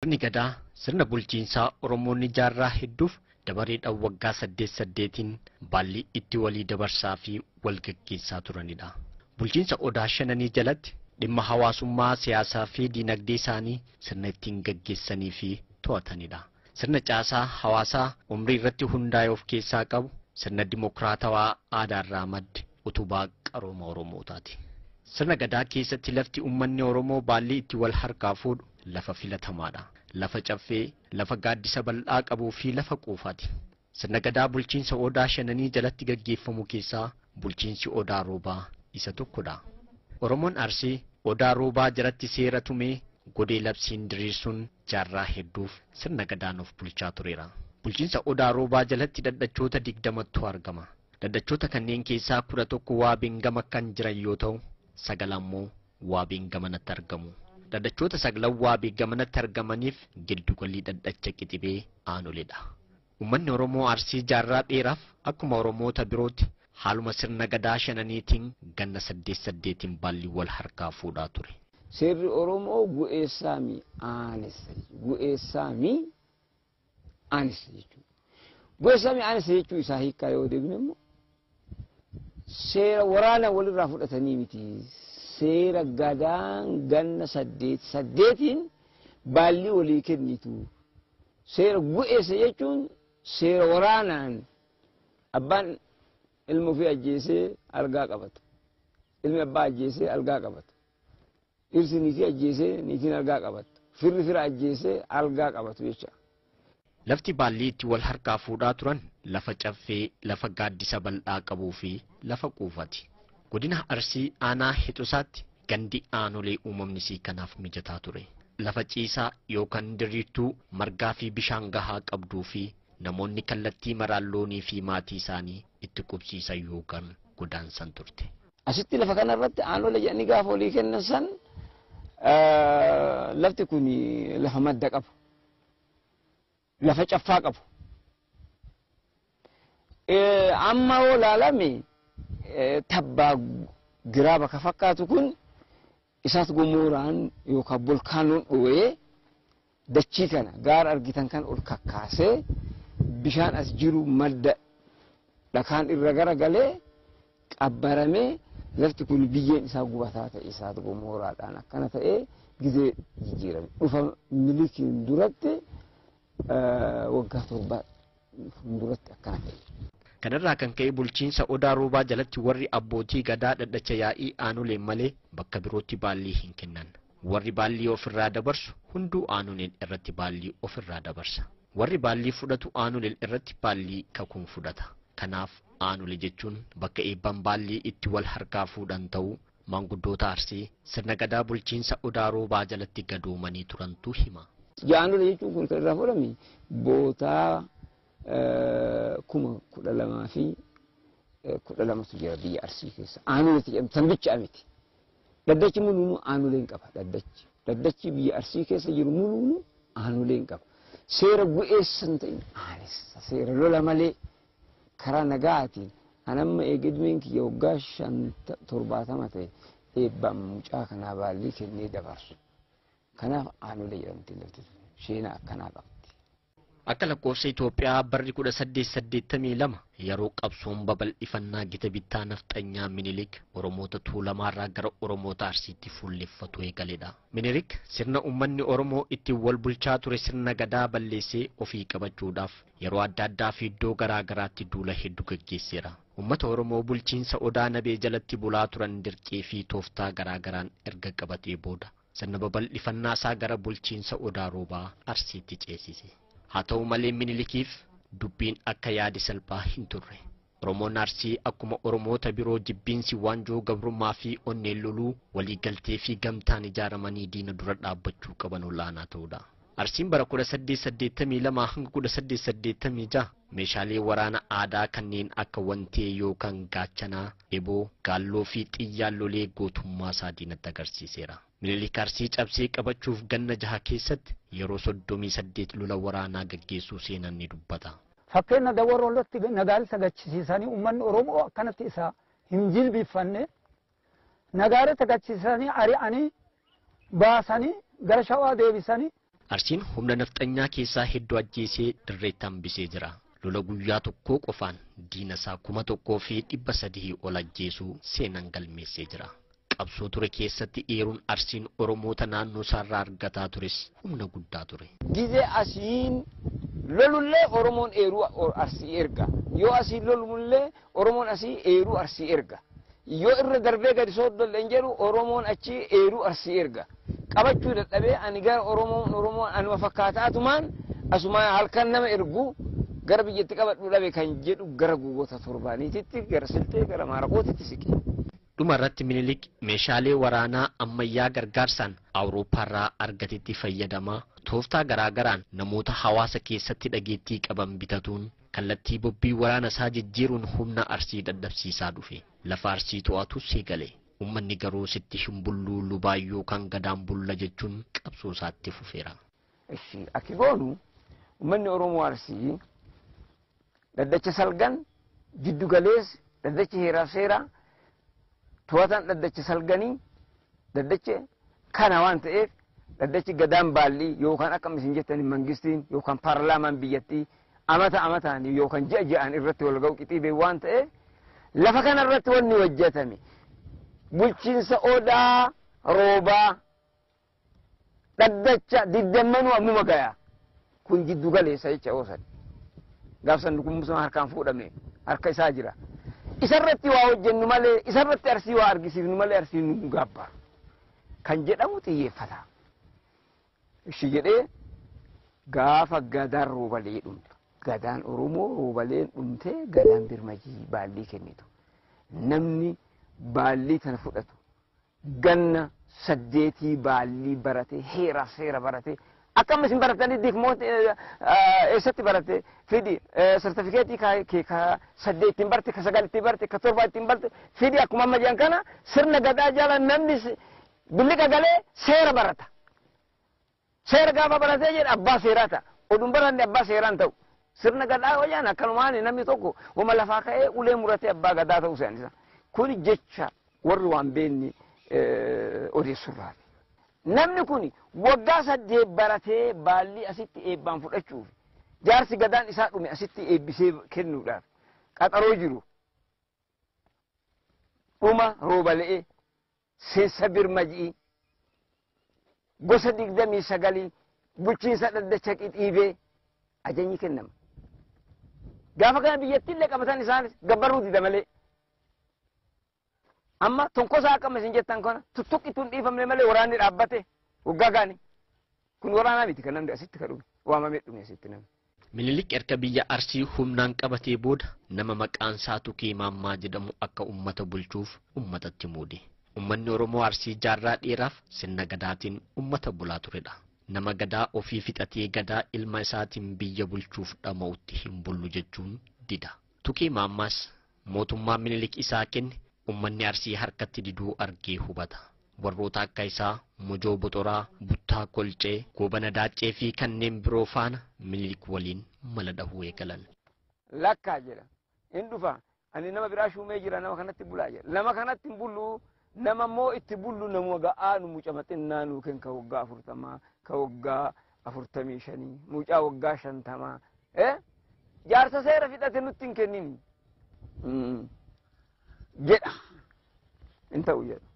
Sirni Gadaa sirna bulchiinsaa Oromoonni jaarraa hedduuf dabareedhaan waggaa saddeet saddeetiin baallii itti walii dabarsaa fi wal gaggeessaa turanidha. Bulchiinsa Odaa Shananii jalatti dhimma hawaasummaa, siyaasaa fi diinagdee isaanii sirna ittiin gaggeessanii fi to'atanidha. Sirna caasaa hawaasaa umrii irratti hundaa'e of keessaa qabu, sirna dimokiraatawaa aadaarraa madde, utubaa qarooma Oromootaati. Sirna Gadaa keessatti lafti uummanni Oromoo baallii itti wal harkaa fuudhu lafa filatamaadha. Lafa caffee, lafa gaaddisa bal'aa qabuu fi lafa quufaati. Sirna Gadaa bulchiinsa Odaa Shananii jalatti gaggeeffamu keessaa bulchiinsi Odaa Roobaa isa tokkodha. Oromoon Arsii Odaa Roobaa jalatti seera tumee godee labsiin diriirsuun jaarraa hedduuf sirna Gadaan of bulchaa tureera. Bulchiinsa Odaa Roobaa jalatti dhaddachoota 20tu argama. Dhaddachoota kanneen keessaa 11 Waabiin gama kan jiran yoo ta'u, 9 ammoo Waabiin gamanatti argamu. Dhaddachoota 9 Waabii gamanatti argamaniif giddugalli dhaddacha Qixibee Aanoledha. Uummanni Oromoo Arsii jaarraa dheeraaf akkuma Oromoota birootti haaluma sirna Gadaa shananiitiin ganna saddeet saddeetiin baallii wal harkaa fuudhaa ture. Seerri Oromoo gu'eessaami aanessa, gu'eessaami aanessa jechuudha. Gu'eessaami aanessa jechuu isaa hiikkaa yoo deebine immoo seera waraana walirraa fudhatanii miti. Seera Gadaan ganna saddeet saddeetiin baallii walii kennitu. Seera gu'eessa jechuun seera waraanaan abbaan ilma ofii ajjeesee algaa qabatu. Ilmi abbaa ajjeesee algaa qabatu. Dhirsi niitii ajjeesee niitiin algaa qabattu. Firri fira ajjeesee algaa qabatu jecha. Lafti baallii itti wal harkaa fuudhaa turan lafa caffee, lafa gaaddisa bal'aa qabuu fi lafa quufati. Godina Arsii aanaa Hexosaatti gandi Aanolee uumamni isii kanaaf mijataa ture. Lafa ciisaa yookaan diriirtuu margaa fi bishaan gahaa qabduu fi namoonni kallattii maraan loonii fi maatii isaanii itti qubsiisan yookaan godaansan turte. Asitti lafa kanarratti Aanolee jedhanii gaafa olii kennan san lafti kun lafa madda qabu. Lafa caffaa qabu. Amma yoo ilaalame tabbaa giraaba ka fakkaatu kun isaas gomooraan yookaan volkaanoon dho'ee dachii kana gaara argitan kan ol kakkaasee bishaan as jiru madda dhakaan irra garagalee qabbaramee lafti kun biyyeen isaa gubataa ta'e isaas gomooraadhaan akkana ta'ee gizee jijjiirame. Dhufa Milikiin duratti waggaa 7 duratti akkana ta'e. Kanarraa kan ka'e bulchiinsa Odaa Roobaa jalatti warri abbootii Gadaa dhaddacha yaa'ii Aanoleen malee bakka birootti baallii hin kennan. Warri baallii ofirraa dabarsu hunduu Aanoleen irratti baallii ofirraa dabarsa. Warri baallii fudhatu Aanoleen irratti baallii kakuun fudhata. Kanaaf Aanolee jechuun bakka eebban baallii itti wal harkaa fuudhan ta'uu maanguddoota Arsii sirna Gadaa bulchiinsa Odaa Roobaa jalatti gadoomanii turantu hima. Aanolee jechuun kun kan irraa fudhame bootaa 12,012tu jira biyya Arsii keessa. Aanoleetti jedhamu sanbicha miti. Dhaddachi muluunuu Aanolee hin qaba. Dhaddachi. Dhaddachi biyya Arsii keessa jiru muluunuu Aanolee hin qaba. Seera gu'eessa hin ta'in aanessa. Seera lola malee karaa nagaatiin anamma eegidmeen kiyya waggaa 70 ta'e eebbaan mucaa kanaa baallii kennee dabarsu. Kanaaf Aanolee jedhamti lafti sun. Sheenaa akkanaa qabdi. Akka lakkoofsa Itoophiyaa barri 1882 yeroo qabsoon babal'ifannaa gita bittaa nafxanyaa Minilik Oromoota Tuulamaarraa gara Oromoota Arsiitti fuulleffatu eegaledha. Minilik sirna uummanni Oromoo ittiin wal bulchaa ture sirna Gadaa balleessee ofii qabachuudhaaf yeroo adda addaa fi iddoo garaa garaatti duula hedduu gaggeesseera. Uummata Oromoo bulchiinsa Odaa Nabee jalatti bulaa turan dirqii fi tooftaa garaa garaan erga qabatee booda sirna babal'ifannaa isaa gara bulchiinsa Odaa Roobaa Arsiitti ceesise. Haa ta'u malee Minilikiif dubbiin akka yaade salphaa hin turre. Oromoon Arsii akkuma Oromoota biroo jibbiinsi waanjoo gabrummaa fi onneen loluu waliigaltee fi gamtaan ijaaramanii diina dura dhaabbachuu qaban olaanaa ta'udha. Arsiin bara 1882 hanga 1886 meeshaalee waraana aadaa kanneen akka wantee yookaan gaachanaa, eboo, gaalloo fi xiyyaan lolee gootummaa isaa diinatti agarsiiseera. Minilik Arsii cabsee qabachuuf ganna 6 keessatti yeroo 38 lola waraanaa gaggeessuu seenan ni dubbata. Fakkeenya Dawarootti nagaalisa gachisiisanii uummanni Oromoo akkanatti isa hin jilbiiffanne nagaalisa gachisiisanii ari'anii baasanii gara Shawaa deebisanii. Arsiin humna nafxanyaa keessaa hedduu ajjeesee dirreetti hambisee jira. Lola guyyaa tokkoo qofaan diina isaa 1300 ol ajjeesuu seenaan galmeessee jira. Qabsoo ture keessatti eeruun Arsiin Oromoota naannoo isaarraa argataa tures humna guddaa ture. Gizee asiin lolullee Oromoon eeruu Arsii erga. Yoo asiin lolullee Oromoon asii eeruu Arsii erga. Yoo irra darbee gadi sooddollee hin jedhu Oromoon achii eeruu Arsii erga. Qabachuu dadhabee ani gara Oromoon Oromoon anuma fakkaataatumaan asuma halkan nama ergu gara biyyatti qabadhu dhabe kan jedhu gara gugoota torbaaniititti gara Siltee gara Maaraqootitti siqe. Dhuma irratti Minilik meeshaalee waraanaa ammayyaa gargaarsaan Awurooppaarraa argatetti fayyadamaa tooftaa garaagaraan namoota hawaasa keessatti dhageettii qaban bitatuun kallattii bobbii waraana isaa jijjiiruun humna Arsii dadhabsiisaa dhufe. Lafa Arsii to'atus eegale. Uummanni garuu sitti hin bulluu lubaayyuu kan gadaan bulla jechuun qabsoo isaatti fufeera. Ishi akki goonu uummanni Oromoo Arsii dhaddacha salgan jiddu galees dhaddacha heeraaf seeraa to'atan dhaddacha salganii dhaddacha kana waan ta'eef dhaddachi gadaan baallii yookaan akkam isin jettani mangistiin yookaan paarlaamaan biyyattii amata amataan yookaan ji'a ji'aan irratti wal ga'u qixiibee waan ta'eef lafa kana irratti wanni hojjetame bulchiinsa odaa roobaa dhaddacha diddammanuu ammuma gaya kun jiddu galeessa jecha oosan gaafsan nukumusuma harkaan fuudhame harka isaa jira. Isarratti waa hojjennu malee isarratti Arsii waa argisiifnu malee Arsiin nu gaabba kan jedhamu xiyyeeffata. Ishi jedhee gaafa gadaan roobalee dhumte gadaan Oromoo roobaleen dhumtee gadaan birmajii baallii kennitu namni baallii kana fudhatu ganna 8 baallii barate heera seera barate akkam isin baratanii dikmoota eessatti barate fidi sartifikeetii ka 8 ittiin barte ka 9 ittiin barte ka 7 ittiin barte fidi akkuma amma jedhan kana sirna gadaa jala namni billiqa galee seera barata. Seera gaafa baratee jedhe abbaa seeraa ta'a. Oduun baranne abbaa seeraan ta'u. Sirna gadaa wayaan akkanumaan namni tokko wama lafaa ka'ee ulee muratee abbaa gadaa ta'uu isaaniisa. Kun jecha warri waan beekni odeessurraati. Namni kun waggaa 8 baratee baallii asitti eebbaan fudhachuuf jaarsi gadaan isaa dhume asitti eebbisee kennuudhaaf qaxaroo jiru. Dhuma roobale'ee seensa birmaji'ii gosa 29 bulchiinsa dhaddacha qixiibee ajajni kennama. Gaafa kana biyyattiillee qabatan isaanis gabbarruu dida malee. Amma tonkosaa akkama isin jettan kana tuttuqqituun dhiifamne malee waraanni dhaabbate waggaa gaani. Kun waraanaa miti kan namni asitti ka dhume waamamee dhume asitti namni. Minilik erga biyya Arsii humnaan qabatee booda nama maqaan isaa Tukee Maammaa jedhamu akka uummata bulchuuf uummatatti muude. Uummanni Oromoo Arsii jaarraa dheeraaf sirna gadaatiin uummata bulaa turedha. Nama gadaa ofii fixatee gadaa ilma isaatiin biyya bulchuuf dhama'utti hin bullu jechuun dida. Tukee Maammaas mootummaa Minilik isaa kenne uummanni Arsii harkatti diduu argee hubata. Warroota akka isaa Mojoo Boxoraa, Buttaa Kolcee, Goobana Daaccee fi kanneen biroo faana Minilik waliin mala dhahuu eegalan. Lakkaa jedha. Hin dhufa. Ani nama biraa shuumee jira nama kanatti bulaa jedha. Nama kanatti hin bullu nama immoo itti bullu namuma ga'aa nu mucama xinnaa nuu kenna ka waggaa 40 ka waggaa 45 mucaa waggaa 50 jaarsa seera fixate nutti hin kennini jedha. Hin ta'u jedha.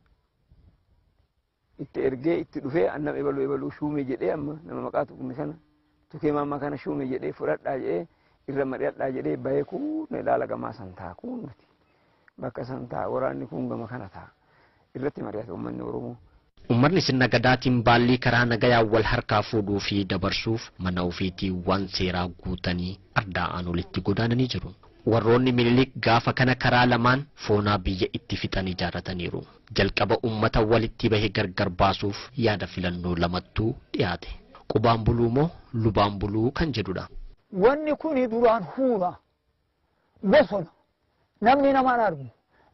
Itti ergee itti dhufee annam ebaluu ebaluu shuume jedhee amma nama maqaa tuqne kana Tukee Maammaa kana shuume jedhee fudhadhaa jedhee irra mari'adhaa jedhee bahee kun ilaala gamaa san ta'a kun nuti bakka san ta'a waraanni kun gama kana ta'a irratti mari'ate uummanni Oromoo. Uummanni sirna gadaatiin baallii karaa nagayaan wal harkaa fuudhuu fi dabarsuuf mana ofiitii waan seeraa guutanii ardaa'aan olitti godaananii jiru. Warroonni Minilik gaafa kana karaa lamaan foonaa biyya itti fixan ijaarrataniiru. Jalqaba uummata walitti bahe gargar baasuuf yaada filannoo lamattuu dhiyaate. Qubaan buluu moo lubaan buluu kan jedhudha. Wanni kuni duraan huura bosona namni namaan argu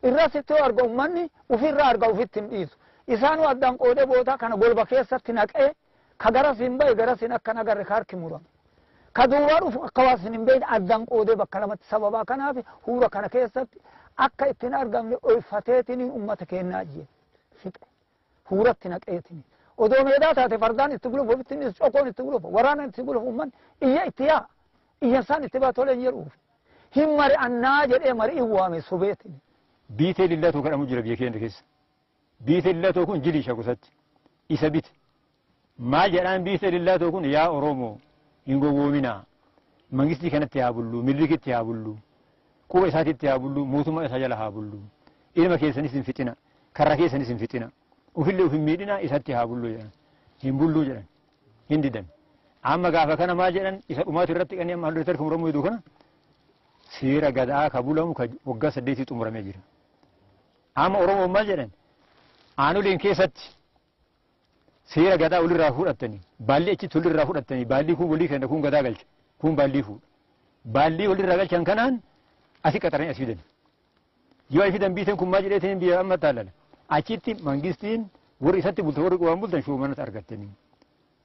irras itti arga uummanni ofirraa arga ofitti hin dhiisu. Isaanuu addaan qoodee boodaa kana golba keessatti naqee ka garas hin bahe garas hin akka nagarre ka harki murame. Ka duubaa dhufu akka waas hin beekne addaan qoodee bakka lamatti sababaa kanaaf huura kana keessatti akka ittiin argamne oolfateetiin uummata kennaa jee fixe. Huuratti naqeetiin. Odoo meedaa taate fardaan itti gulufu, ofitti inni cokoon itti gulufu, waraanaan itti gulufu, uummanni iyya itti yaa. Iyya isaan itti baa tolee hin jedhuuf. Hin mari'annaa jedhee mari'ii waame sobeetiin. Biitee lillatoo kadhamu jira biyya keenya keessa. Biitee lillatoo kun jili isha gosatti. Isa bite. Maal jedhaan biitee lillatoo kun yaa Oromoo hin gowwoominaa. Mangistii kanatti haa bullu, Minilikitti haa bullu, quba isaatitti haa bullu, mootummaa isaa jala haa bullu. Ilma keessanis hin fixina, karra keessanis hin fixina. Ufillee uf hin miidhina isatti haa bullu jedhan. Hin bulluu jedhan. Hin didan. Amma gaafa kana maal jedhan isa dhumaatu irratti qanii amma halluu tarka muramuu jedhu kana seera gadaa ka bulamu ka waggaa 8 xumuramee jira. Amma Oromoon maal jedhan aanoleen keessatti seera gadaa walirraa fudhatanii baalli achitti walirraa fudhatanii baalli kun walii kenna kun gadaa galcha kun baallii fuudha. Baallii walirraa galchan kanaan asi qaxaranii as fidan. Yoo as fidan biiteen kun maal jedheetiin biyya amma taalala. Achitti mangistiin warri isatti bultan warri qubaan bultan shoomanata argattanii.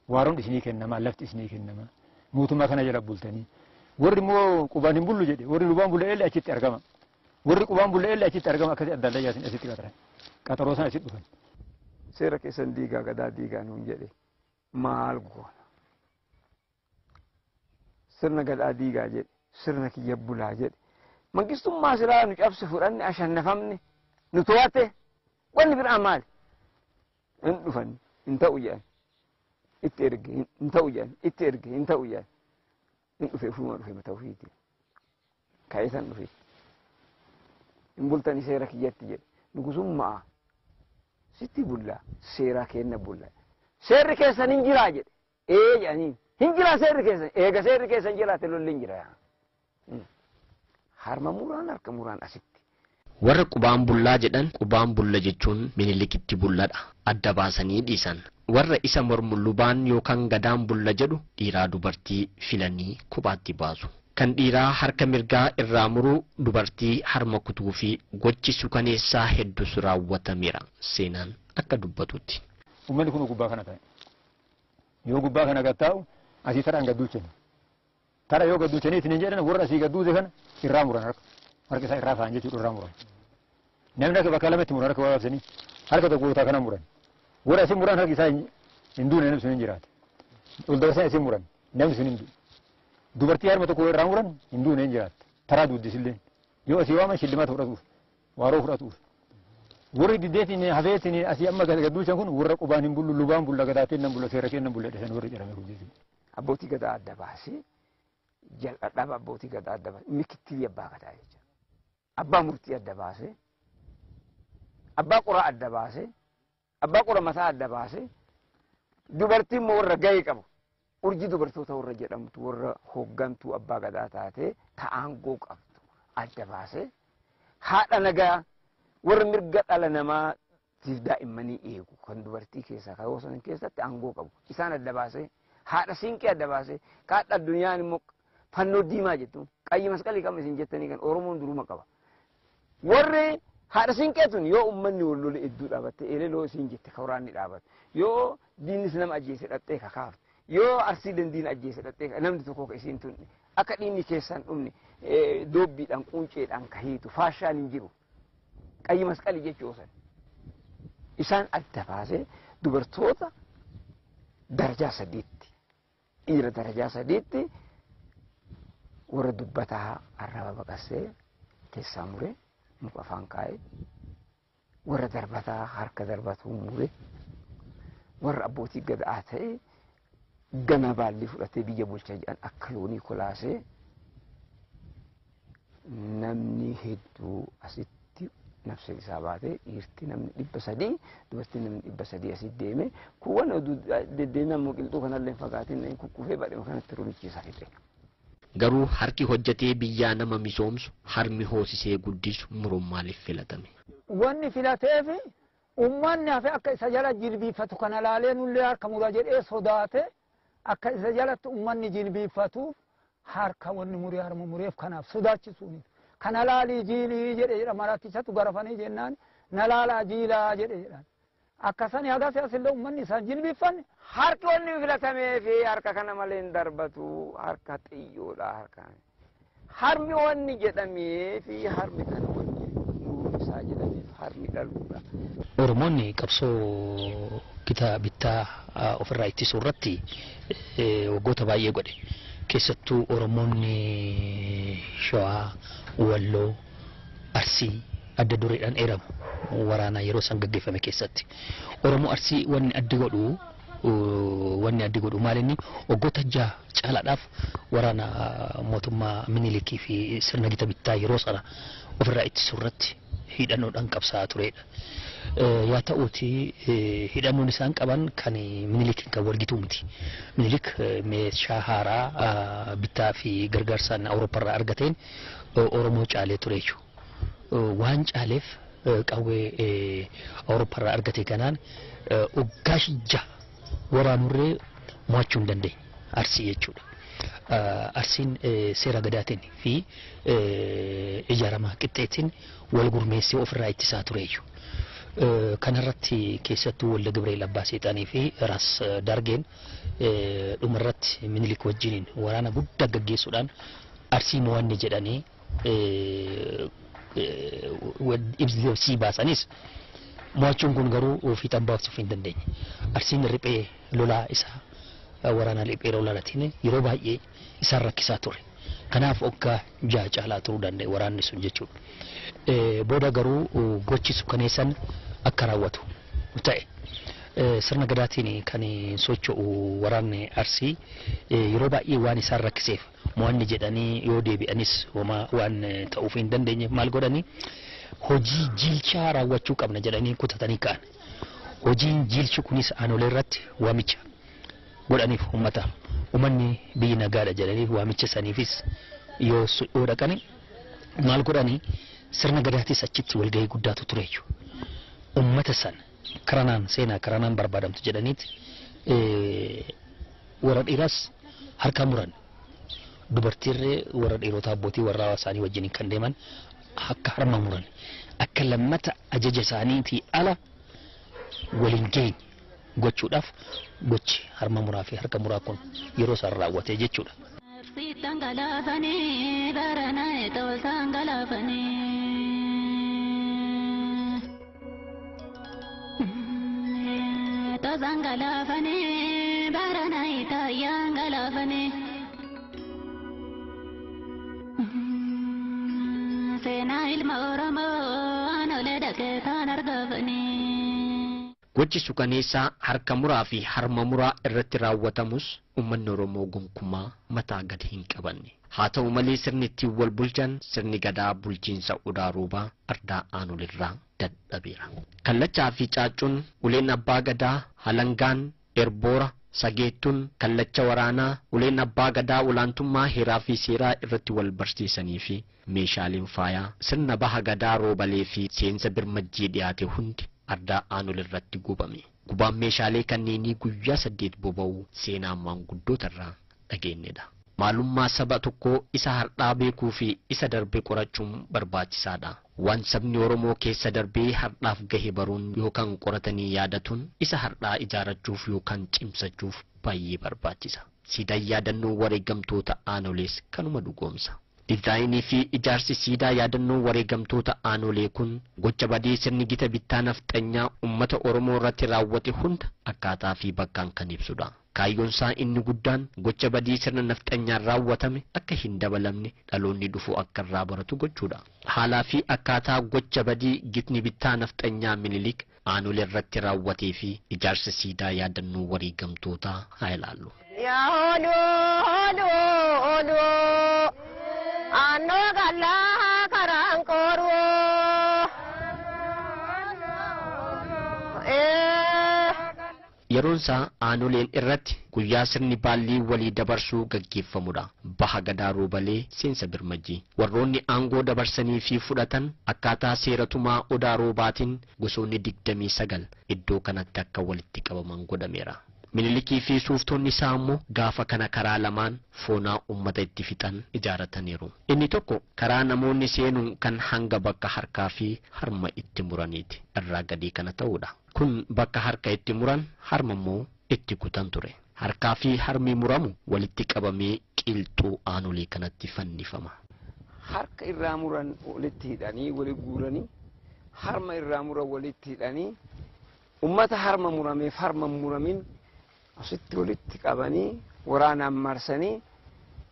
Waaroon isinii kennama lafti isinii kennama mootummaa kana jala bultanii. Warri immoo qubaan hin bullu jedhe warri lubaan bulla illee achitti argama. Warri qubaan bulla illee achitti argama akkasii adda addaa jaasin asitti qaxaran. Qaxaroo sana asitti dhufan. Seera keessan diigaa gadaa diigaa nuun jedhe maal goona? Sirna gadaa diigaa jedhe sirna kiyya bulaa jedhe. Mangistummaa silaa nu cabse fudhanne ashannafamne nu to'ate wanni biraa maali? Hin dhufan hin ta'u jedhan. Itti erge hin ta'u jedhan itti erge hin ta'u jedhan. Hin dhufe ofuma dhufe mataa ofiiti. Ka'ee san dhufe. Hin bultani seera kiyyatti jedhe. Nugusummaa sitti bullaa seera kenna bullaa. Seerri keessan hin jiraa jedhe. Ee jedhaniin hin jiraa seerri keessan eega seerri keessan jiraate lolli hin jira. Harma muraan harka muraan asitti. Warra qubaan bullaa jedhan qubaan bulla jechuun Minilikitti bulladha. Adda baasanii dhiisan. Warra isa mormu lubaan yookaan gadaan bulla jedhu dhiiraa dubartii filanii kophaatti baasu. Kan dhiiraa harka mirgaa irraa muruu dubartii harma kutuu fi gochi sukaneessaa hedduus raawwatameera. Seenaan akka dubbatutti. Uummanni kun gubbaa kana taa'e. Yoo gubbaa kana gad taa'u asii taraan gad duuchani. Tara yoo gad duuchanii ittiin jedhan warra asii gad duute kana irraa muran harka. Harka isaa irraa fa'an jechuudha irraa muran. Namni akka bakka lamatti muran harka waabsanii harka tokko gootaa kana muran. Warra asii muran harki isaa hin duune namni sun hin jiraate. Ol dabarsanii asii muran namni sun hin du'u. Dubartii harma tokko irraa muran hin duune hin jiraatte. Taraa duuddisillee. Yoo asii waaman shillimaata fudhatuuf waaroo fudhatuuf. Warri diddeetiin hafeetiin asii amma gad duuchan kun warra qubaan hin bullu lubaan bulla gadaatiin nan bulla seera kennan bulla jedhan warri jedhame kun jechuudha. Abbootii gadaa adda baasee jal'adhaaba abbootii gadaa adda baasee mikittii abbaa gadaa jecha. Abbaa murtii adda baasee abbaa qoraa adda baasee abbaa qora mataa adda baasee dubartiin immoo warra gahee qabu. Urjii dubartoota warra jedhamtu warra hooggantuu abbaa gadaa taatee ta'aangoo qabdu adda baasee haadha nagaa warra mirga dhala namaatiif daa'immanii eegu kan dubartii keessaa kan san keessatti aangoo qabu isaan adda baasee haadha siinqee adda baasee kaadha addunyaan immoo fannoo diimaa jettu qayyi masqalii qaba isin jettanii kan Oromoon duruma qaba. Warri haadha siinqee tun yoo uummanni wal lole hedduu dhaabatte eeleloo isin jette ka waraanni dhaabatte yoo diinnis nama ajjeese dhattee kakaafte yoo arsii dandiin ajjeese dhattee namni tokko ka isiin tun akka dhiinni keessaan dhumne doobbiidhaan quunceedhaan ka hiitu faashaan hin jiru. Qayyi masqalii jechuu san. Isaan adda baasee dubartoota darajaa sadiitti dhiira darajaa sadiitti warra dubbataa arraba baqasee keessaa muree muka afaan kaa'ee warra darbataa harka darbatuu muree warra abbootii gadaa ta'ee gana baallii fudhatee biyya bulcha jedhan akka loonii kolaasee namni hedduu asitti nafsa isaa baatee dhiirti namni 300 dubartiin namni 300 asitti deeme kuuwwan deddeebiin ammoo qilxuu kanallee hin fagaatin kukkufee badhuma kanatti rumichiisa fixe. Garuu harki hojjetee biyyaa nama misoomsu harmi hoosisee guddisu muruun maaliif filatame? Wanni filateefi uummanni hafe akka isa jala jilbiifatu kana laalee nullee harka mura jedhee sodaate akka isa jalatti uummanni jilbiifatuuf harka wanni muree harma mureef kanaaf sodaachisuuni. Kana laalii jiilii jedhe jedha maraattichatu garafanii jennaan na laalaa jiilaa jedhe jedhan. Akkasani hagas asillee uummanni isaan jilbiiffanne. Harki wanni filatamee fi harka kana malee hin darbatu harka xiyyoodha harka. Harmi wanni jedhamee fi harmi kana wanni nuun isaa jedhameef harmi dhaluudha. Oromoonni qabsoo Gita bittaa ofirraa ittisuu irratti waggoota baay'ee godhe. Keessattuu Oromoonni Shawaa, Walloo, Arsii adda dureedhaan eeramu waraana yeroo san gaggeeffame keessatti. Oromoo Arsii wanni addi godhu maal? Inni waggoota 6 caalaadhaaf waraana mootummaa Minilikii fi sirna gita bittaa yeroo sana ofirraa ittisuu irratti hidhannoodhaan qabsaa'aa turedha. Yaa ta'uuti, hidhannoon isaan qaban kan Minilikiin kan walgituu miti. Minilik meeshaa haaraa bittaa fi gargaarsaan Awurooppaarraa argateen Oromoo caalee ture jechuudha. Waan caaleef qawwee Awurooppaarraa argate kanaan waggaa 6 waraanurree mo'achuu hin dandeenye Arsii jechuudha. Arsiin seera gadaatiin fi ijaarama qixxeetiin wal gurmeessee ofirraa ittisaa ture jechuudha. Kanarratti keessattuu Walda Gibreel Abbaa Seexanii fi Raas Dargeen dhumarratti Minilik wajjiniin waraana guddaa gaggeessuudhaan Arsii mo'anne jedhanii ibsii baasanis, mo'achuun kun garuu fiixan baasuuf hin dandeenye. Arsiin riphee lolaa isaa, waraana riphee lolaatiin yeroo baay'ee isaan rakkisaa ture. Kanaaf waggaa 6 caalaa turuu danda'e waraanni sun jechuudha. Booda garuu gochi suukaneessan akka raawwatu ta'e. Sirna gadaatiin kan socho'u waraanni Arsii yeroo baay'ee waan isaan rakkiseef, mo'anni jedhanii yoo deebi'anis homaa waan ta'uuf hin dandeenye, maal godhanii, hojii jiilchaa raawwachuu qabna jedhanii kutatanii ka'an. Hojiin jiilchi kunis aanolee irratti waamicha godhaniif uummata. Uummanni biyyi nagaadha jedhanii waamicha saniifis yoo dhaqani, maal godhanii, sirna gadaatis achitti walgahii guddaatu ture jechuudha. Uummata san karanaan seenaa karanaan barbaadamtu jedhaniiti warra dhiiraas harka muran, dubartiirree warra dhiirota abbootii warra isaanii wajjin kan deeman akka harma muran, akka lammata ajaja isaaniitii ala waliin geenye gochuudhaaf gochi harma muraa fi harka muraa kun yeroo isaan raawwate jechuudha. Siittan galaafanii barana toltaan galaafanii. Tosaan galaafanii barana itaayyaan galaafanii. Seenaa ilma Oromoo aanolee dhaqee taan argafanii. Gochi sukaneessaa harka muraa fi harma muraa irratti raawwatamus uummanni Oromoo gonkumaa mataa gad hin qabanne. Haa ta'u malee, sirni ittiin wal bulchan, sirni gadaa bulchiinsa Odaa Roobaa, ardaa aanolirraa dadhabeera. Kallachaa fi caaccuun, uleen abbaa gadaa, halangaan, erboora, sageettuun, kallacha waraanaa, uleen abbaa gadaa olaantummaa heeraa fi seeraa irratti wal barsiisanii fi meeshaaleen faayaa sirna baha gadaa roobalee fi seensa birmajjii dhiyaate hundi ardaa aanol irratti gubame. Gubaan meeshaalee kanneenii guyyaa 8 boba'uu seenaa maanguddoota irraa dhageenyedha. Maalummaa saba tokkoo isa har'aa beekuu fi isa darbe qorachuun barbaachisaadha. Waan sabni Oromoo keessa darbee har'aaf gahe baruun yookaan qoratanii yaadatuun isa har'aa ijaarachuuf yookaan cimsachuuf baay'ee barbaachisa. Siidaan yaadannoo wareegamtoota aanolees kanuma dhugoomsa. Dizaayinii fi ijaarsi siidaa yaadannoo wareegamtoota aanolee kun gocha badii sirni gita bittaa nafxanyaa uummata Oromoo irratti raawwate hunda akkaataa fi bakkaan kan ibsudha. Kaayyoon isaa inni guddaan gocha badii sirna nafxanyaan raawwatame akka hin dabalamne, dhaloonni dhufu akka irraa baratu gochuudha. Haalaa fi akkaataa gocha badii gitni bittaa nafxanyaa Minilik aanolee irratti raawwatee fi ijaarsa siidaa yaadannoo wareegamtootaa haa ilaallu. Yaa hooluu hooluu hooluu, annoo gallaa karaan kooruu. Yeroon isaa aanoleen irratti guyyaa sirni baallii walii dabarsuu gaggeeffamudha. Baha gadaa roobalee, seensa birmajjii. Warroonni aangoo dabarsanii fi fudhatan akkaataa seeratumaa Odaa Roobaatiin gosoonni 29 iddoo kanatti akka walitti qabaman godhameera. Minilikii fi suuftonni isaa immoo gaafa kana karaa lamaan foonaa uummata itti fixan ijaarataniiru. Inni tokko karaa namoonni seenuun kan hanga bakka harkaa fi harma itti muraniiti. Irraa gadii kana ta'uudha. Kun bakka harka itti muran, harma immoo itti kutan ture. Harkaa fi harmi muramu walitti qabamee qilxuu aanolee kanatti fannifama. Harka irraa muran walitti hidhanii wali guuranii, harma irraa muran walitti hidhanii. Ummata harma murameef harma muramin asitti walitti qabanii waraanaan marsanii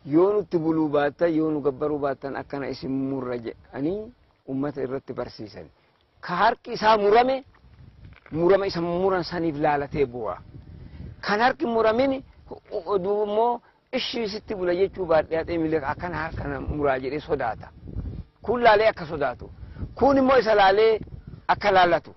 yoo nutti buluu baattan yoo nu gabbaruu baattan akkana isin murra jedhanii ummata irratti barsiisan. Ka harki isaa murame murama isa muran saniif laalatee bu'a. Kan harki muramin duuba immoo ishii sitti bula jechuu baadhee haxee miila akkana harka muraa jedhee sodaata. Kun laalee akka sodaatu. Kun immoo isa laalee akka laalatu.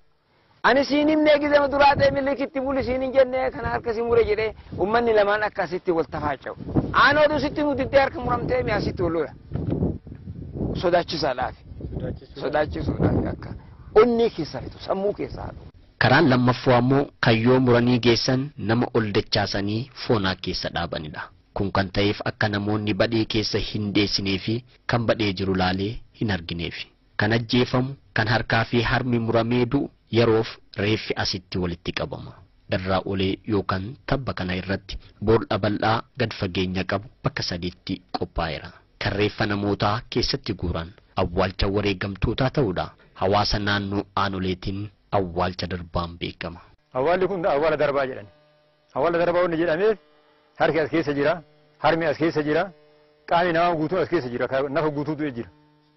Ani siin himnee gizema duraa ta'e milikitti buli siin hin jenne kana harka si mure jedhee ummanni lamaan akka asitti wal tafaaca'u. Aan oduu sitti mutittee harka muramtee mi asitti wal lola. Sodaachisaadhaaf. Sodaachisuudhaaf akka onnee keessaa fitu sammuu keessaa haadhu. Karaan lammaffaa ammoo kayyoo muranii geessan nama ol dachaasanii foonaa keessa dhaabanidha. Kun kan ta'eef akka namoonni badhee keessa hin deessinee fi kan badhee jiru laalee hin argineef. Kan ajjeefamu, kan harkaa fi harmi muramee du'u yeroof reeffi asitti walitti qabama. Darraa olee yookaan tabba kana irratti bool'a bal'aa gad fageenya qabu bakka sadiitti qophaa'eera. Kan reeffa namootaa keessatti guuran awwaalcha wareegamtootaa ta'uudha. Hawaasa naannoo aanoleetiin awwaalcha darbaan beekama. Awwaalli kun awwaala darbaa jedhani. Awwaala darbaa wanni jedhameef harki as keessa jira, harmi as keessa jira, qaamni namaa guutuun as keessa jira, nafa guutuutu jira.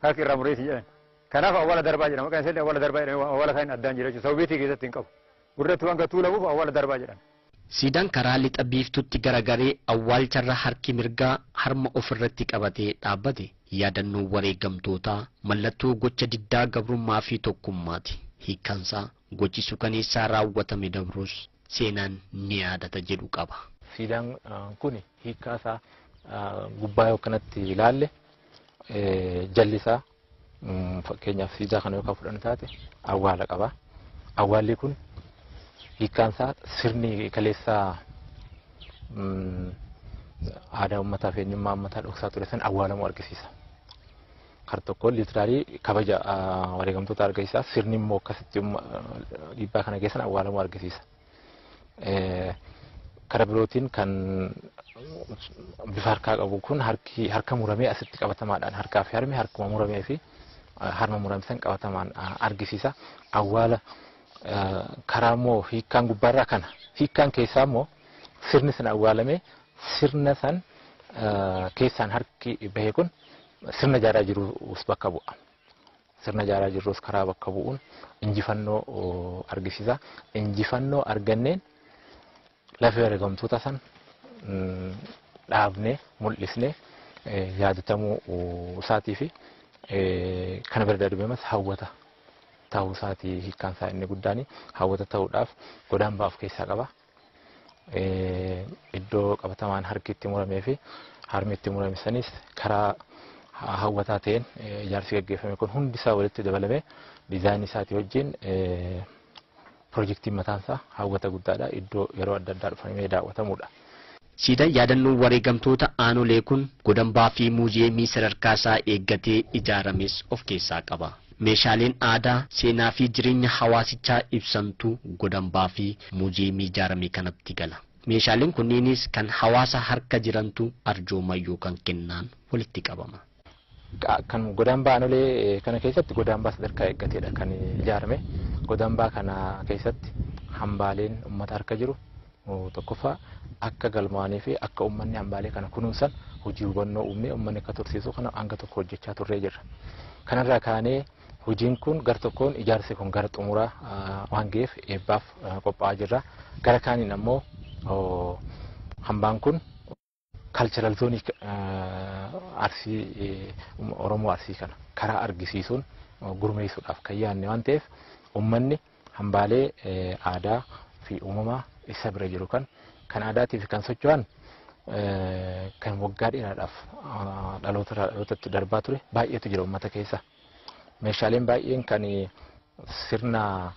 Harki irraa mureeti jedhan. Kanaaf awwaala darbaa jedhama. Maqaan isaallee awwaala darbaa jedhama. Awwaala kan addaan jira jechuudha. Sababii keessatti hin qabu. Gurratti waan tuulamuuf awwaala darbaa jedhama. Siidaan karaa lixa biiftutti garagaree awwaalcharra harki mirgaa harma ofirratti qabatee dhaabbate yaadannoo wareegamtootaa mallattoo gocha diddaa gabrummaa fi tokkummaati. Hiikkansaa gochi sukaneessaa raawwatame dabrus seenaan ni yaadata jedhu qaba. Siidaan kun hiikkaa isaa gubbaa yoo kanatti ilaalle jalli isaa fakkeenyaaf siidaa kana yoo fudhannu taate awwaala qaba. Awwaalli kun hiikkaan isaa sirni kaleessaa aadaa uummataa fi eenyummaa uummataa dhoksaa ture san awwaalamuu argisiisa. Kar tokko liitiraalii kabaja wareegamtoota argisiisa. Sirni immoo akkasitti dhiibbaa kana keessan awwaalamuu argisiisa. Kara birootiin kan bifa harkaa qabu kun harki harka muramee asitti qabatamaadhaan harkaa fi harmi harkuma muramee fi harma murame san qabatamaan argisiisa. Awwaala karaa immoo hiikkaan gubbaarraa kana hiikkaan keessaa immoo sirni san awwaalamee sirna san keessaan harki bahe kun sirna jaaraa jirus bakka bu'a. Sirna jaaraa jirus karaa bakka bu'uun injifannoo argisiisa. Injifannoo arganneen lafee wareegamtoota san dhaabnee mul'isnee yaadatamuu isaatii fi kana bira darbeemas hawwata ta'uu isaatii hiikkaan isaa inni guddaan hawwata ta'uudhaaf godaambaa of keessaa qaba. Iddoo qabatamaan harki itti muramee fi harmi itti murame sanis karaa hawwataa ta'een ijaarsi gaggeeffame kun hundi isaa walitti dabalamee diizaayinii isaatii wajjin piroojeektiin mataan isaa hawwata guddaadha. Iddoo yeroo adda addaa dhufanii daawwatamudha. Siidaan yaadannoo wareegamtoota aanolee kun godambaa fi muuziyeemii sadarkaa isaa eeggatee ijaarames of keessaa qaba. Meeshaaleen aadaa, seenaa fi jireenya hawaasichaa ibsantu godambaa fi muuziyeemii ijaarame kanatti gala. Meeshaaleen kunneenis kan hawaasa harka jirantu arjooma yookaan kennaan walitti qabama. Kan godambaa aanolee kana keessatti godambaa sadarkaa eeggateedha kan ijaarame. Godambaa kana keessatti hambaaleen uummata harka jiru tokkoffaa akka galmaanii fi akka uummanni hambaalee kana kunuunsan hojii hubannoo uumee uummanni akka tursiisu kana hanga tokko hojjechaa turree jirra. Kanarraa kaanee hojiin kun gar tokkoon ijaarsi kun gara xumuraa waan ga'eef eebbaaf qophaa'aa jirra. Gara kaaniin ammoo hambaan kun kalcharal zoonii Arsii Oromoo Arsii kana karaa argisiisuun gurmeessuudhaaf kan yaadne waan ta'eef uummanni hambaalee aadaa fi uumamaa isa bira jiru kan aadaatii fi kan socho'an kan waggaa dheeraadhaaf dhaloota irraa dhalootatti darbaa ture baay'eetu jira uummata keessa. Meeshaaleen baay'een kan sirna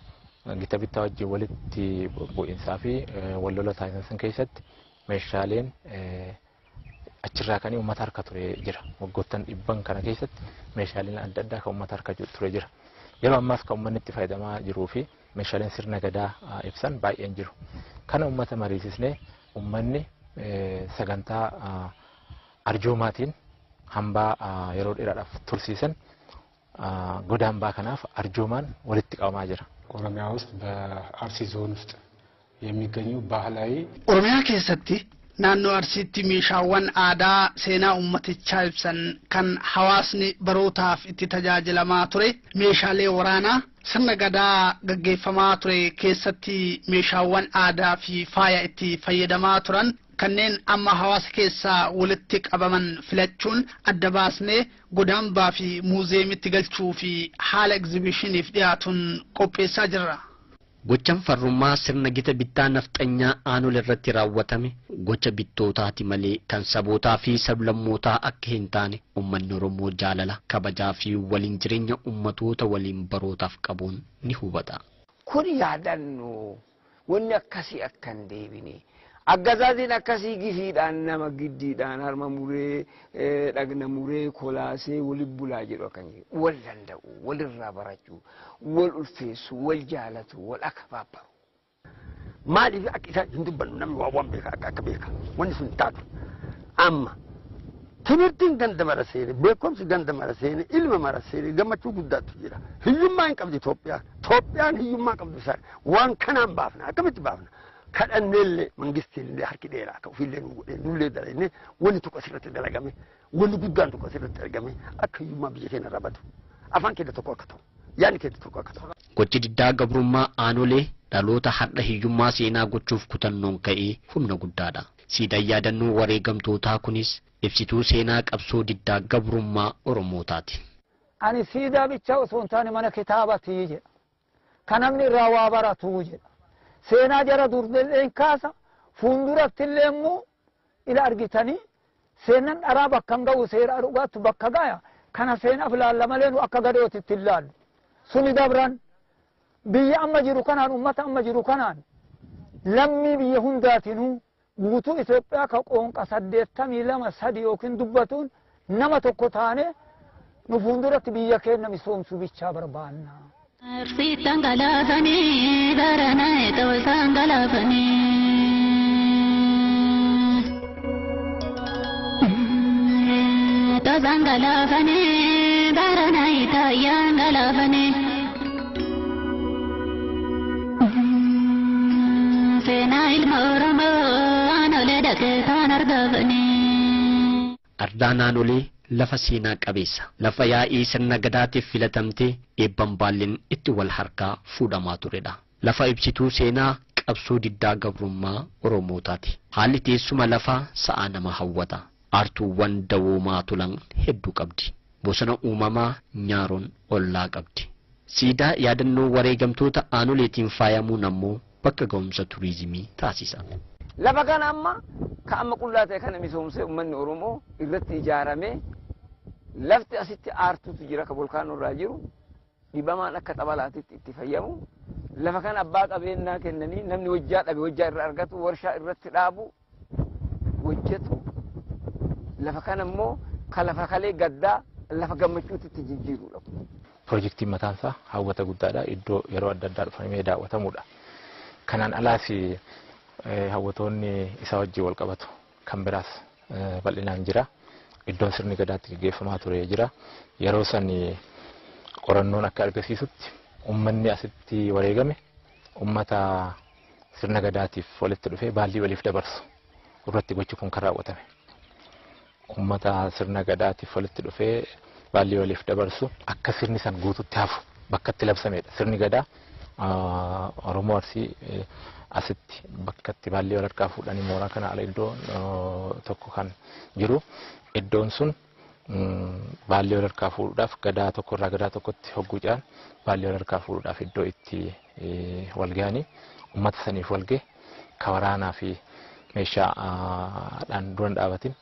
gita bittaa wajjin walitti bu'iinsaa fi wal lola taasisan san keessatti meeshaaleen achirraa kan uummata harka ture jira. Waggoottan dhibban kana keessatti meeshaaleen adda addaa kan uummata harka ture jira. Yeroo ammaas kan uummanni itti fayyadamaa jiruu fi meeshaaleen sirna gadaa ibsan baay'een jiru. Kana uummata mariisisnee uummanni sagantaa arjoomaatiin hambaa yeroo dheeraadhaaf tursiisan godaambaa kanaaf arjoomaan walitti qabamaa jira. ኦሮሚያ ውስጥ በአርሲ ዞን ውስጥ የሚገኙ ባህላዊ Oromiyaa keessatti naannoo Arsiitti meeshaawwan aadaa seenaa uummatichaa ibsan kan hawaasni barootaaf itti tajaajilamaa ture, meeshaalee waraanaa sirna gadaa gaggeeffamaa ture keessatti meeshaawwan aadaa fi faaya itti fayyadamaa turan kanneen amma hawaasa keessaa walitti qabaman filachuun adda baasnee godaambaa fi muuzeemitti galchuu fi haala egzibishiniif dhiyaatuun qopheessaa jirra. Gochaan farrummaa sirna gita bittaa nafxanyaa Aanolee irratti raawwatame gocha bittootaati malee kan sabootaa fi sablammootaa akka hin taane uummanni Oromoo jaalala, kabajaa fi waliin jireenya uummatoota waliin barootaaf qabuun ni hubata. Kun yaadannoo wanni akkasii akka hin deebine. Aggazaaziin akkasii gifiidhaan nama giddiidhaan harma muree, dhagna muree kolaasee waliin bulaa jedhu akkan jedhu. Wal danda'u, walirraa barachuu, wal ulfeessu, wal jaalatu, wal akabaabbaru. Maaliif akka isaan hin dubbannu namni waa waan beeka akka akka beeka wanni sun taatu amma timirtiin ganda mara seene, beekumsi ganda mara seene, ilma mara seene, gammachuu guddaatu jira. Hiyyummaa hin qabdu Itoophiyaan. Itoophiyaan hiyyummaa qabdu isaan waan kanaan baafna, akkamitti baafna? Kadhanneellee mangistiillee harki dheeraa akka ofiillee nu godhee nullee dalagne, wanni tokko asirratti dalagame, wanni guddaan tokko asirratti argame, akka hiyyummaa biyya keenya irraa badu, afaan keenya tokko akka ta'u, yaadni keenya tokko akka ta'u. Gochi diddaa gabrummaa Aanolee dhaloota har'a hiyyummaa seenaa gochuuf kutannoon ka'ee humna guddaadha. Siidaan yaadannoo wareegamtootaa kunis ibsituu seenaa qabsoo diddaa gabrummaa Oromootaati. Ani siidaa bichaa osoo hin taane mana kitaabatii jedha. Kan namni irraa waa baratuu jedha. Seenaa jara durbilleen kaasa, fuulduratti illee immoo ila argitanii seenaan dharaa bakka hin ga'u, seera dhugaattu bakka gaya. Kana seenaaf laalla malee nu akka gadootitti hin laallu. Suni dabran biyya amma jiru kanaan, uummata amma jiru kanaan, lammii biyya hundaatinuu guutuu Itoophiyaa ka qoonqa 82 3 yookiin dubbatuun nama tokko taane nu fuulduratti biyya keenya misoomsuu bichaa barbaanna. Arsiittan galaafanii baranaa ta'uu galaafanii. Toosaan galaafanii baranaa itaayyaan galaafanii. Seenaa ilma Oromoo Aanolee dhaqee taan argafanii. Ardaan Aanolee lafa seenaa qabeessa, lafa yaa'ii sirna gadaatiif filatamtee eebban baalleen itti wal harkaa fuudhamaa turedha. Lafa ibsituu seenaa qabsoo diddaa gabrummaa Oromootaati. Haalli teessuma lafaa sa'a nama hawwata. Aartuuwwan dawoomaa tulan hedduu qabdi. Bosona uumamaa nyaaroon ollaa qabdi. Siidaa yaadannoo wareegamtoota Aanoleetiin faayamuun ammoo bakka ga'umsa turizimii taasisa. Lafa kana amma ka amma qullaa ta'e kana misoomsee uummanni Oromoo irratti ijaaramee, lafti asitti aartuutu jira ka volkaanoo irraa jiru dhibamaan akka xabalaatitti itti fayyamu, lafa kana abbaa qabeenyaa kennanii namni hojjaa dhabe hojjaa irra argatu, warshaa irratti dhaabu, hojjetu, lafa kana immoo ka lafa kalee gaddaa lafa gammachuutti itti jijjiirudha. Pirojektiin mataan isaa hawwata guddaadha. Iddoo yeroo adda addaa dhufanii daawwatamudha. Kanaan alaas hawwatoonni isaa wajjin wal qabatu kan biraas bal'inaan jira. Iddoon sirni gadaatti gaggeeffamaa ture jira. Yeroo san qorannoon akka agarsiisutti uummanni asitti wareegame uummata sirna gadaatiif walitti dhufee baallii waliif dabarsu irratti gochi kun kan raawwatame. Uummata sirna gadaatiif walitti dhufee baallii waliif dabarsu akka sirni san guututti hafu bakka itti labsamedha. Sirni gadaa Oromoo Arsii asitti bakka itti baallii wal harkaa fuudhanii mooraa kana ala iddoo tokko kan jiru, iddoon sun baallii wal harkaa fuudhuudhaaf gadaa tokko irraa gadaa tokkotti hogguu ce'an baallii wal harkaa fuudhuudhaaf iddoo itti wal ga'anii uummata saniif wal ga'e ka waraanaa fi meeshaadhaan dura hin dhaabatin,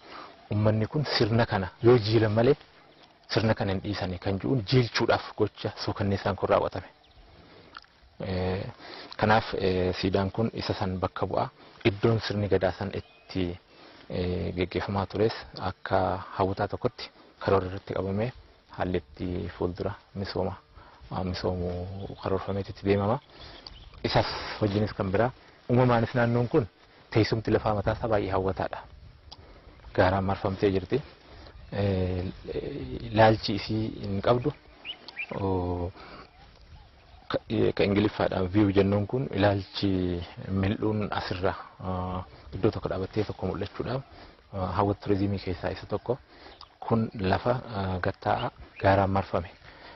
uummanni kun sirna kana yoo jiilan malee sirna kana hin dhiisanii kan jiruun jiilchuudhaaf gocha suukanneessaan kun raawwatame. Kanaaf siidaan kun isa san bakka bu'a. Iddoon sirni gadaa san itti geggeeffamaa tures akka hawwataa tokkotti karoora irratti qabamee haalli itti fuuldura misooma misoomu karoorfameetu itti deemama. Isas hojiinis kan biraa uumamaanis naannoon kun teessumti lafaa mataa isaa baay'ee hawwataadha. Gaaraan marfamtee jirti. Laalchi isii hin qabdu. Ka Ingiliffaadhaan view jennuun kun ilaalchi mil'uun asirra iddoo tokko dhaabattee tokko mul'achuudhaaf hawwata turizimii keessaa isa tokko. Kun lafa gatta'aa gaaraan marfame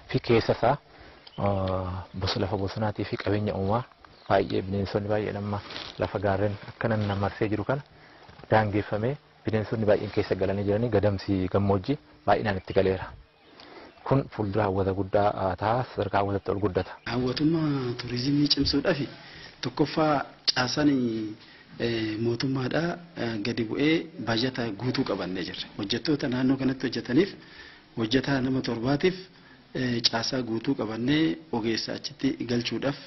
fi keessa isaa lafa bosonaatii fi qabeenya uumaa baay'ee bineensonni baay'een amma lafa gaarreen akka marsee jiru kana daangeffamee bineensonni baay'een keessa galanii jiranii gadamsi gammoojjii baay'inaan itti galeera. Kun fuuldura hawwata guddaa ta'a sadarkaa hawwatatti ol guddata. Hawwatummaa turizimii cimsuudhaaf tokkoffaa caasaan mootummaadhaa gadi bu'ee baajata guutuu qabannee jirra. Hojjettoota naannoo kanatti hojjetaniif hojjetaa nama torbaatiif caasaa guutuu qabannee ogeessa achitti galchuudhaaf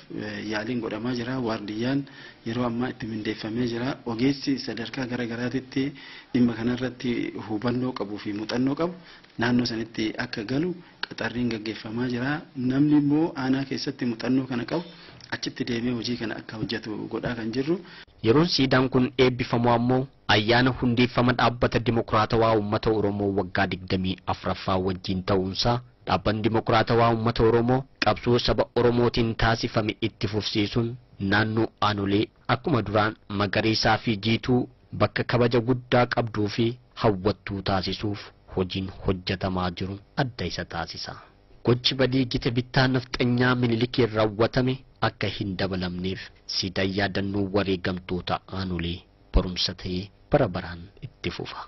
yaaliin godhamaa jira. Waardiyyaan yeroo ammaa itti mindeeffamee jira. Ogeessi sadarkaa gara garaatitti dhimma kanarratti hubannoo qabuu fi muuxannoo qabu naannoo sanitti akka galu qaxarriin gaggeeffamaa jira. Namni immoo aanaa keessatti muuxannoo kana qabu achitti deemee hojii kana akka hojjetu godhaa kan jirru. Yeroon siidaan kun eebbifamu ammoo ayyaana hundeeffama dhaabbata Dimokiraatawaa Uummata Oromoo waggaa 24ffaa wajjin ta'uunsaa dhaabbanni Dimokiraatawaa Uummata Oromoo qabsoo saba Oromootiin taasifame itti fufsiisuun naannoo aanolee akkuma duraan magariisaa fi jiituu bakka kabaja guddaa qabduu fi hawwattuu taasisuuf hojiin hojjetamaa jiru adda isa taasisa. Gochi badii gita bittaa nafxanyaa Minilikiin raawwatame akka hin dabalamneef siidaan yaadannoo wareegamtoota aanolee barumsa ta'ee bara baraan itti fufa.